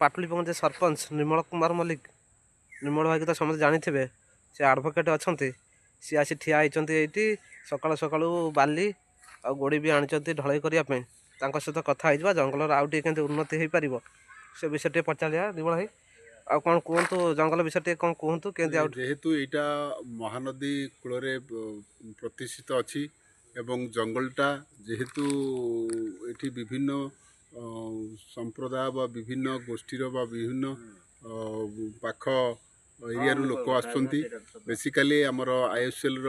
ପାଟୁଳିପଙ୍କ ଯେ ସରପଞ୍ଚ ନିର୍ମଳ କୁମାର ମଲ୍ଲିକ, ନିର୍ମଳ ଭାଇକି ତ ସମସ୍ତେ ଜାଣିଥିବେ, ସେ ଆଡ଼ଭୋକେଟ୍ ଅଛନ୍ତି। ସିଏ ଆସି ଠିଆ ହେଇଛନ୍ତି ଏଇଠି। ସକାଳୁ ସକାଳୁ ବାଲି ଆଉ ଗୋଡ଼ି ବି ଆଣିଛନ୍ତି ଢଳେଇ କରିବା ପାଇଁ। ତାଙ୍କ ସହିତ କଥା ହେଇଯିବା, ଜଙ୍ଗଲର ଆଉ ଟିକେ କେମିତି ଉନ୍ନତି ହେଇପାରିବ ସେ ବିଷୟରେ ଟିକେ ପଚାରିବା। ନିର୍ମଳ ଭାଇ, ଆଉ କ'ଣ କୁହନ୍ତୁ, ଜଙ୍ଗଲ ବିଷୟରେ ଟିକେ କ'ଣ କୁହନ୍ତୁ, କେମିତି ଆଉ ଯେହେତୁ ଏଇଟା ମହାନଦୀ କୂଳରେ ପ୍ରତିଷ୍ଠିତ ଅଛି ଏବଂ ଜଙ୍ଗଲଟା ଯେହେତୁ ଏଠି ବିଭିନ୍ନ ସମ୍ପ୍ରଦାୟ ବା ବିଭିନ୍ନ ଗୋଷ୍ଠୀର ବା ବିଭିନ୍ନ ପାଖ ଏରିଆରୁ ଲୋକ ଆସୁଛନ୍ତି। ବେସିକାଲି ଆମର ଆଇଏସ୍ଏଲ୍ର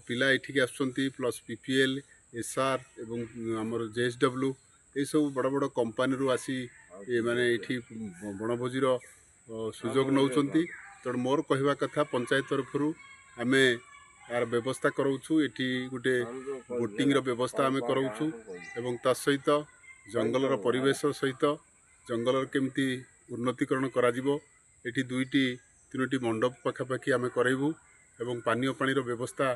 ପିଲା ଏଠିକି ଆସୁଛନ୍ତି, ପ୍ଲସ୍ PPL, SR ଏବଂ ଆମର JSW, ଏସବୁ ବଡ଼ ବଡ଼ କମ୍ପାନୀରୁ ଆସି ଏମାନେ ଏଇଠି ବଣଭୋଜିର ସୁଯୋଗ ନେଉଛନ୍ତି। ତେଣୁ ମୋର କହିବା କଥା, ପଞ୍ଚାୟତ ତରଫରୁ ଆମେ ଏହାର ବ୍ୟବସ୍ଥା କରାଉଛୁ। ଏଠି ଗୋଟେ ବୋଟିଂର ବ୍ୟବସ୍ଥା ଆମେ କରାଉଛୁ ଏବଂ ତା ସହିତ ଜଙ୍ଗଲର ପରିବେଶ ସହିତ ଜଙ୍ଗଲର କେମିତି ଉନ୍ନତିକରଣ କରାଯିବ, ଏଠି ଦୁଇଟି ତିନୋଟି ମଣ୍ଡପ ପାଖାପାଖି ଆମେ କରାଇବୁ ଏବଂ ପାନୀୟ ପାଣିର ବ୍ୟବସ୍ଥା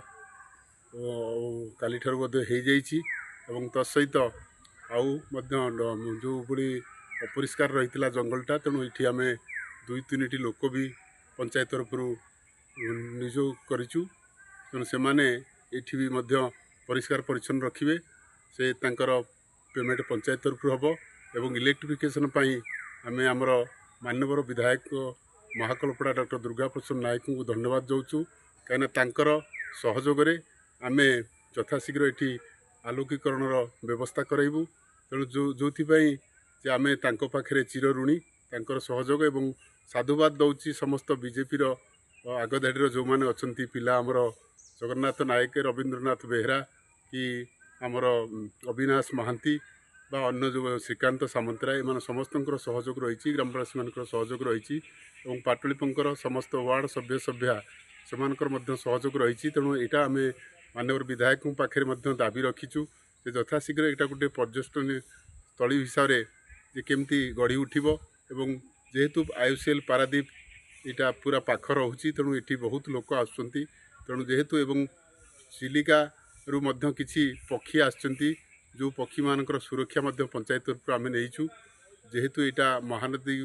କାଲିଠାରୁ ମଧ୍ୟ ହେଇଯାଇଛି। ଏବଂ ତା ସହିତ ଆଉ ମଧ୍ୟ ଯେଉଁଭଳି ଅପରିଷ୍କାର ରହିଥିଲା ଜଙ୍ଗଲଟା, ତେଣୁ ଏଠି ଆମେ ଦୁଇ ତିନିଟି ଲୋକ ବି ପଞ୍ଚାୟତ ତରଫରୁ ନିଯୋଗ କରିଛୁ। ତେଣୁ ସେମାନେ ଏଠି ବି ମଧ୍ୟ ପରିଷ୍କାର ପରିଚ୍ଛନ୍ନ ରଖିବେ। ସେ ତାଙ୍କର ପେମେଣ୍ଟ ପଞ୍ଚାୟତ ତରଫରୁ ହେବ। ଏବଂ ଇଲେକ୍ଟ୍ରିଫିକେସନ୍ ପାଇଁ ଆମେ ଆମର ମାନ୍ୟବର ବିଧାୟକ ମହାକଳପଡ଼ା ଡକ୍ଟର ଦୁର୍ଗା ପ୍ରସନ୍ନ ନାୟକଙ୍କୁ ଧନ୍ୟବାଦ ଦେଉଛୁ, କାହିଁକିନା ତାଙ୍କର ସହଯୋଗରେ ଆମେ ଯଥାଶୀଘ୍ର ଏଠି ଆଲୋକୀକରଣର ବ୍ୟବସ୍ଥା କରାଇବୁ। ତେଣୁ ଯେଉଁଥିପାଇଁ ଯେ ଆମେ ତାଙ୍କ ପାଖରେ ଚିରଋଣୀ, ତାଙ୍କର ସହଯୋଗ ଏବଂ ସାଧୁବାଦ ଦେଉଛି ସମସ୍ତ ବିଜେପିର ଆଗଧାଡ଼ିର ଯେଉଁମାନେ ଅଛନ୍ତି ପିଲା, ଆମର ଜଗନ୍ନାଥ ନାୟକ, ରବୀନ୍ଦ୍ରନାଥ ବେହେରା କି ଆମର ଅବିନାଶ ମହାନ୍ତି ବା ଅନ୍ୟ ଯେଉଁ ଶ୍ରୀକାନ୍ତ ସାମନ୍ତରାୟ, ଏମାନେ ସମସ୍ତଙ୍କର ସହଯୋଗ ରହିଛି, ଗ୍ରାମବାସୀମାନଙ୍କର ସହଯୋଗ ରହିଛି ଏବଂ ପାଟୁଳିପଙ୍କର ସମସ୍ତ ୱାର୍ଡ଼ ସଭ୍ୟ ସଭ୍ୟା ସେମାନଙ୍କର ମଧ୍ୟ ସହଯୋଗ ରହିଛି। ତେଣୁ ଏଇଟା ଆମେ ମାନ୍ୟବର ବିଧାୟକଙ୍କ ପାଖରେ ମଧ୍ୟ ଦାବି ରଖିଛୁ ଯେ ଯଥାଶୀଘ୍ର ଏଇଟା ଗୋଟେ ପର୍ଯ୍ୟଟନ ସ୍ଥଳୀ ହିସାବରେ ଯେ କେମିତି ଗଢ଼ି ଉଠିବ। ଏବଂ ଯେହେତୁ ଆଇଓସିଏଲ୍ ପାରାଦ୍ୱୀପ ଏଇଟା ପୁରା ପାଖ ରହୁଛି, ତେଣୁ ଏଠି ବହୁତ ଲୋକ ଆସୁଛନ୍ତି। ତେଣୁ ଯେହେତୁ ଏବଂ ଚିଲିକାରୁ ମଧ୍ୟ କିଛି ପକ୍ଷୀ ଆସିଛନ୍ତି, ଯେଉଁ ପକ୍ଷୀମାନଙ୍କର ସୁରକ୍ଷା ମଧ୍ୟ ପଞ୍ଚାୟତ ତରଫରୁ ଆମେ ନେଇଛୁ। ଯେହେତୁ ଏଇଟା ମହାନଦୀ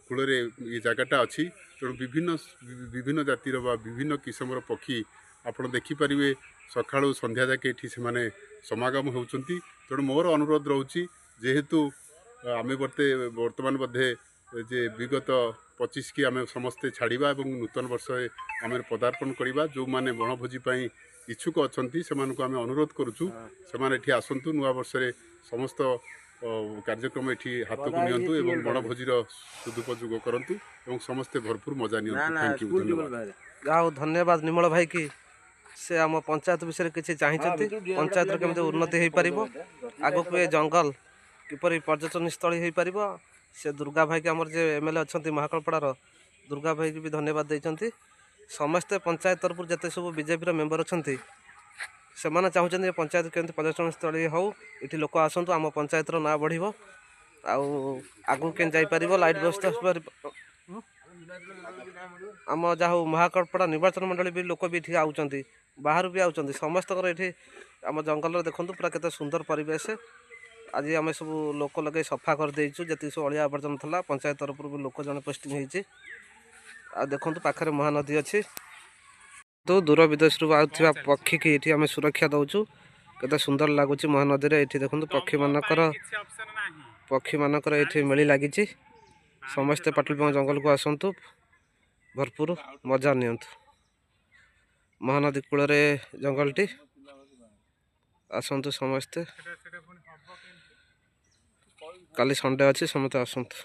କୂଳରେ ଏ ଜାଗାଟା ଅଛି, ତେଣୁ ବିଭିନ୍ନ ବିଭିନ୍ନ ଜାତିର ବା ବିଭିନ୍ନ କିସମର ପକ୍ଷୀ ଆପଣ ଦେଖିପାରିବେ। ସକାଳୁ ସନ୍ଧ୍ୟା ଯାକେ ଏଠି ସେମାନେ ସମାଗମ ହେଉଛନ୍ତି। ତେଣୁ ମୋର ଅନୁରୋଧ ରହୁଛି, ଯେହେତୁ ଆମେ ବର୍ତ୍ତମାନ ବୋଧେ ଯେ ବିଗତ 25 କି ଆମେ ସମସ୍ତେ ଛାଡ଼ିବା ଏବଂ ନୂତନ ବର୍ଷରେ ଆମେ ପଦାର୍ପଣ କରିବା, ଯେଉଁମାନେ ବଣଭୋଜି ପାଇଁ ଇଚ୍ଛୁକ ଅଛନ୍ତି ସେମାନଙ୍କୁ ଆମେ ଅନୁରୋଧ କରୁଛୁ ସେମାନେ ଏଠି ଆସନ୍ତୁ, ନୂଆ ବର୍ଷରେ ସମସ୍ତ କାର୍ଯ୍ୟକ୍ରମ ଏଠି ହାତକୁ ନିଅନ୍ତୁ ଏବଂ ବଣଭୋଜିର ସଦୁପଯୋଗ କରନ୍ତୁ ଏବଂ ସମସ୍ତେ ଭରପୁର ମଜା ନିଅନ୍ତୁ। Thank you, ଧନ୍ୟବାଦ। ଯାହା ହଉ, ଧନ୍ୟବାଦ ନିର୍ମଳ ଭାଇକି। ସେ ଆମ ପଞ୍ଚାୟତ ବିଷୟରେ କିଛି ଚାହିଁଛନ୍ତି, ପଞ୍ଚାୟତର କେମିତି ଉନ୍ନତି ହେଇପାରିବ, ଆଗକୁ ଏ ଜଙ୍ଗଲ କିପରି ପର୍ଯ୍ୟଟନସ୍ଥଳୀ ହେଇପାରିବ। ସେ ଦୁର୍ଗା ଭାଇକି, ଆମର ଯେ MLA ଅଛନ୍ତି ମହାକାଳପଡ଼ାର, ଦୁର୍ଗା ଭାଇକି ବି ଧନ୍ୟବାଦ ଦେଇଛନ୍ତି। ସମସ୍ତେ ପଞ୍ଚାୟତ ତରଫରୁ ଯେତେ ସବୁ ବିଜେପିର ମେମ୍ବର ଅଛନ୍ତି, ସେମାନେ ଚାହୁଁଛନ୍ତି ଯେ ପଞ୍ଚାୟତ କେମିତି ପର୍ଯ୍ୟଟନସ୍ଥଳୀ ହେଉ, ଏଠି ଲୋକ ଆସନ୍ତୁ, ଆମ ପଞ୍ଚାୟତର ନାଁ ବଢ଼ିବ ଆଉ ଆଗକୁ କେମିତି ଯାଇପାରିବ, ଲାଇଟ୍ ବ୍ୟବସ୍ଥା। ଆମ ଯାହା ହଉ ମହାକାଳପଡ଼ା ନିର୍ବାଚନ ମଣ୍ଡଳୀ ବି ଲୋକ ବି ଏଠିକି ଆଉଛନ୍ତି, ବାହାରୁ ବି ଆଉଛନ୍ତି ସମସ୍ତଙ୍କର। ଏଠି ଆମ ଜଙ୍ଗଲରେ ଦେଖନ୍ତୁ ପୁରା କେତେ ସୁନ୍ଦର ପରିବେଶ। ଆଜି ଆମେ ସବୁ ଲୋକ ଲଗେଇ ସଫା କରିଦେଇଛୁ ଯେତିକି ସବୁ ଅଳିଆ ଆବର୍ଜନା ଥିଲା। ପଞ୍ଚାୟତ ତରଫରୁ ବି ଲୋକ ଜଣେ ପୋଷ୍ଟିଂ ହେଇଛି। ଆଉ ଦେଖନ୍ତୁ ପାଖରେ ମହାନଦୀ ଅଛି। ତ ଦୂର ବିଦେଶରୁ ଆଉଥିବା ପକ୍ଷୀକି ଏଠି ଆମେ ସୁରକ୍ଷା ଦେଉଛୁ। କେତେ ସୁନ୍ଦର ଲାଗୁଛି ମହାନଦୀରେ। ଏଠି ଦେଖନ୍ତୁ ପକ୍ଷୀମାନଙ୍କର ଏଠି ମେଳି ଲାଗିଛି। ସମସ୍ତେ ପାଟୁଳିପଙ୍କ ଜଙ୍ଗଲକୁ ଆସନ୍ତୁ, ଭରପୁର ମଜା ନିଅନ୍ତୁ। ମହାନଦୀ କୂଳରେ ଜଙ୍ଗଲଟି, ଆସନ୍ତୁ ସମସ୍ତେ। କାଲି ସଣ୍ଡେ ଅଛି, ସମସ୍ତେ ଆସନ୍ତୁ।